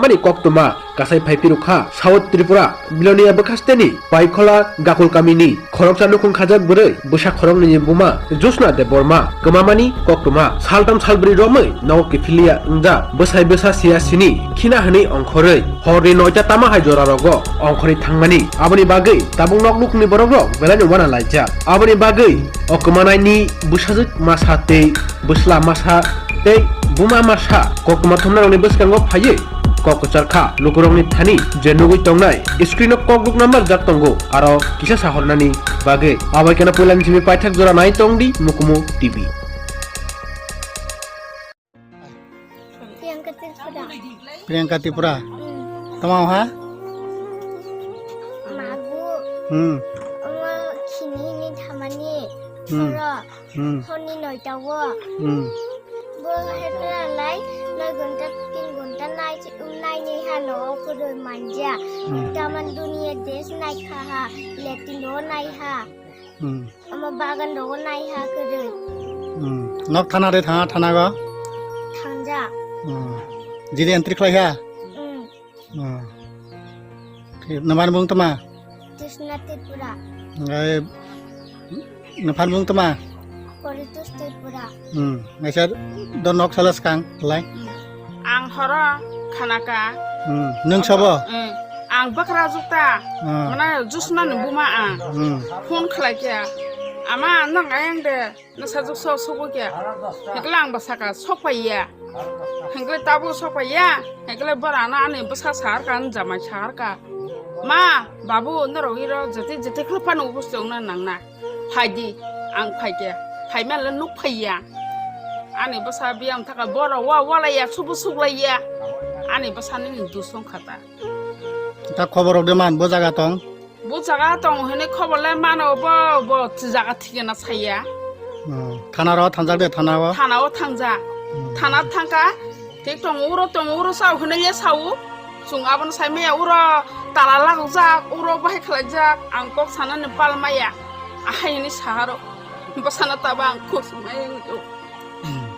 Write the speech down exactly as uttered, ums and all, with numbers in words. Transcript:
Ani koktwma kasai phai phirukha South Tripura, Bilonia bwkhasteni Paikhola Gakul kamini khoroksa nukhung khajak bwrwi bwsa khoroknwini buma Josna Debbarma kwmamani koktwma saltam salbrwi romwi nogo kiphilya wngjak bwsai bwsa siya sini khina hwnwi ongkhorwi horni noita tama hai jora rogo ongkhorwi thangmani. Aboni bagwi tabuk nok nukhungni borok rok belai no wana laijak. Aboni bagwi o kwmanaini bwsajwk masa tei bwsla masa tei buma masa koktwma thumnarokni bwskango phaiwi kok kwchar kha. Lukurokni thani je nugwi tongnai screen o kok rwkna manjak tongo, aro kisa sahornani bagwi. Abai kheno puilani simi paithak jora nai tongdi Mukumu T V. Priyanka Tripura. Priyanka Tripura. Hmm. Tama ha? Magu. Hmm. Omo khini hini thamani. Hmm. Soro. Hmm. Honni noita o. Hmm. Bo hekla lai noi gonta tin gonta nai nai ni ha no o kwrwi manja. Hmm. Taman duniya desh nai kha ha. Letino nai ha. Hmm. Omo bagan rogo nai ha kwrwi. Hmm. Nok thana de thana thana go? Thanja. Hmm. Jiri entry khlai ha? Hmm. Hmm. Thik, nwmani bung tama? Krishna Tripura. Ngai nwphan bung tama? Politus Tripura. Hmm. Ngaisa do nok sala skang lai? Ang horo khanaka. Hmm. Nung sabo? Hmm. Ang bakra jukta. Hmm. Mana Josna ni buma ang. Hmm. Phone khlai khe. Ama nang ayang de. Nwsajwk so sugo khe. Hekle ang bwsaka sokpaiya. Hengkle tabuk sokpaiya. Hengkle borano ani bwsa saharka, ani jamai saharka. Ma, babu, norok iro jete jete khlai phano ubusti wngna nangna. Phaidi, ang phaikhe. Phaimanle nuk phaiya. Ani bwsa biyang thaka borok wa walaiya, subu suklaiya. Ani bwsani ni dusong khata. Ta khobor rok de man bo jaga tong? Bo jaga tong hwnwi khobor le mano, bo, bo jaga thikana saya. Hmm. Thana ro thangjak de, thana o? Thana o thangjak. Hmm. Thana thangka, thik tong uro, tong uro sao hwnwi le sao. Chwng abono sai maya uro tala lagokjak, uro bahai khlaijak, ang kok sanani pal maya. Ahai hwnwi saharo. Bwsano tabo ang kok sumai wngkho. Hmm.